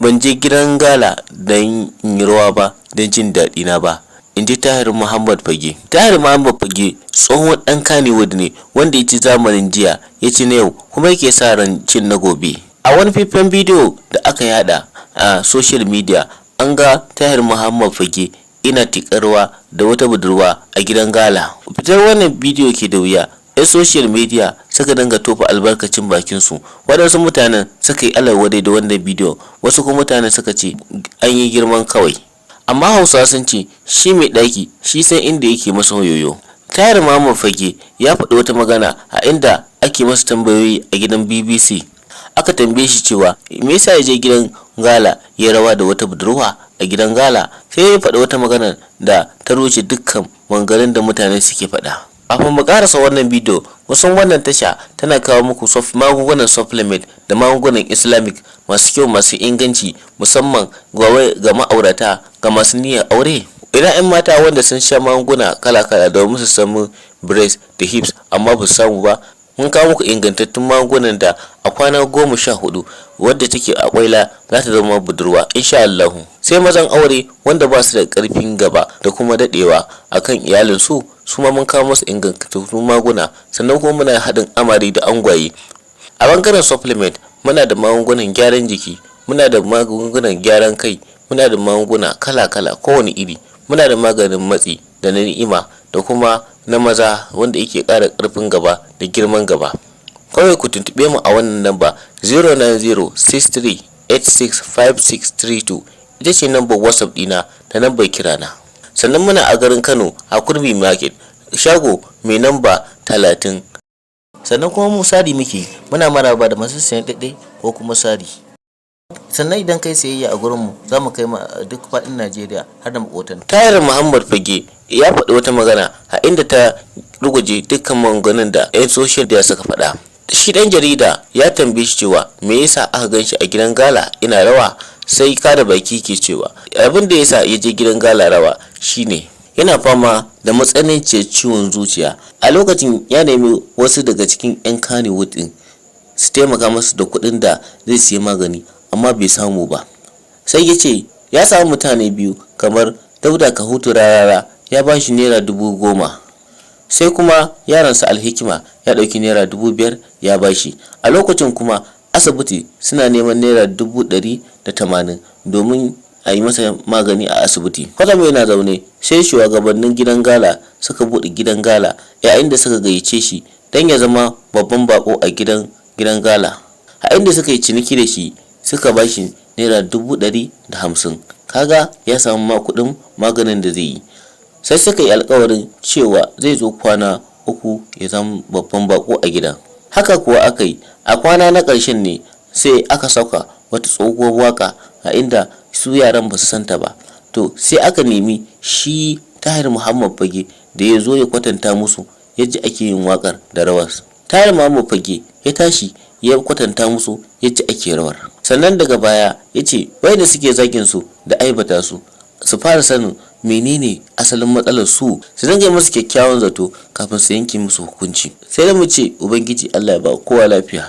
Ban je gidan gala don in yi rawa ba don jin daɗi na ba, in ji Tahir Muhammad Fage. Tahir Muhammad Fage tsohon ɗan Kannywood ne wanda ya ci zamanin jiya, ya ci na yau, kuma yake sa ran cin na gobe. A wani faifan bidiyo da aka yada a social media, an ga Tahir Muhammad Fage yana tiƙar rawa da wata budurwa a gidan gala. Fitar wannan bidiyo ke da wuya, 'yan social media suka dinga tofa albarkacin bakinsu. Waɗansu mutanen suka yi alawadai da wannan bidiyo, wasu kuma mutanen suka ce an yi girman kawai. Amma Hausawa sun ce shi mai ɗaki shi san inda yake masa yoyo. Tahir Muhammad Fage ya faɗi wata magana a inda ake masa tambayoyi a gidan BBC. Aka tambaye shi cewa me yasa ya je gidan gala ya rawa da wata budurwa a gidan gala, sai ya faɗi wata magana da ta rushe dukkan maganganun da mutane suke faɗa. Kafin mu karasa wannan bidiyo, kusan wannan tasha tana kawo muku magungunan supplement da magungunan Islamic masu kyau, masu inganci, musamman ga ma'aurata, ga masu niyyar aure. Ina 'yan mata wanda sun sha magunguna kala-kala domin su samu breast da hips amma ba su samu ba? Mun kawo muku ingantattun magungunan da a kwana 14 wadda take a kwaila za ta zama budurwa, insha Allahu. Sai mazan aure wanda ba su da karfin gaba da kuma dadewa akan iyalinsu, su ma mun kawo musu ingantattun maguna. Sannan kuma muna haɗin amare da angwaye. A bangaren supplement, muna da magungunan gyaran jiki, muna da magungunan gyaran kai, muna da magunguna kala-kala, kowane iri. Muna da maganin matsi da na ni'ima da kuma na maza wanda yake ƙara ƙarfin gaba da girman gaba. Kawai ku tuntuɓe mu a wannan namba 09063865632. Ita ce nambar WhatsApp ɗina da nambar kirana. Sannan muna a garin Kano, a Kurmi Market, shago mai namba 30. Sannan kuma mu sari muke, muna maraba da masu sayan ɗaiɗai ko kuma sari. Sannan idan kai sayayya a gurinmu, za mu kai ma duk faɗin Najeriya har da maƙotan. Tahir Muhammad Fage ya faɗi wata magana a inda ta ruguje dukkan maganganun da 'yan social media suka faɗa. Shi ɗan jarida ya tambaye shi cewa me yasa aka gan shi a gidan gala ina rawa, sai kada baki ke cewa abin da yasa ya je gidan gala rawa shine yana fama da matsananciyar ciwon zuciya. A lokacin ya nemi wasu daga cikin 'yan Kannywood din su taimaka masa da kuɗin da zai siya magani, amma bai samu ba. Sai ya ce ya samu mutane biyu kamar Dauda Kahutu Rarara, ya ba shi ₦10,000, sai kuma yaransa Alhikima ya ɗauki ₦5,000 ya ba shi. A lokacin kuma asibiti suna neman ₦180,000 domin a yi masa magani a asibiti. Kwatsam yana zaune sai shugabannin gidan gala suka buɗe gidan gala, yayin da suka gayyace shi don ya zama babban bako a gidan gala, a inda suka yi ciniki da shi, suka ba shi ₦150,000. Kaga ya samu ma kuɗin maganin da zai yi. Sai suka yi alkawarin cewa zai zo kwana 3 ya zama babban bako a gidan. Haka kuwa aka yi. A kwana na ƙarshen ne sai aka sauka wata tsohuwar waka a inda su yaran ba su santa ba. To, sai aka nemi shi Tahir Muhammad Fage da ya zo ya kwatanta musu yadda ake yin wakar da rawar. Tahir Muhammad Fage ya tashi ya kwatanta musu yadda ake rawar. Sannan daga baya ya ce wayanda suke zagin su da aibata su, su fara sanin menene asalin matsalar su, su dinga musu kyakkyawan zato kafin su yanke musu hukunci. Sai da mu ce Ubangiji Allah ya ba kowa lafiya.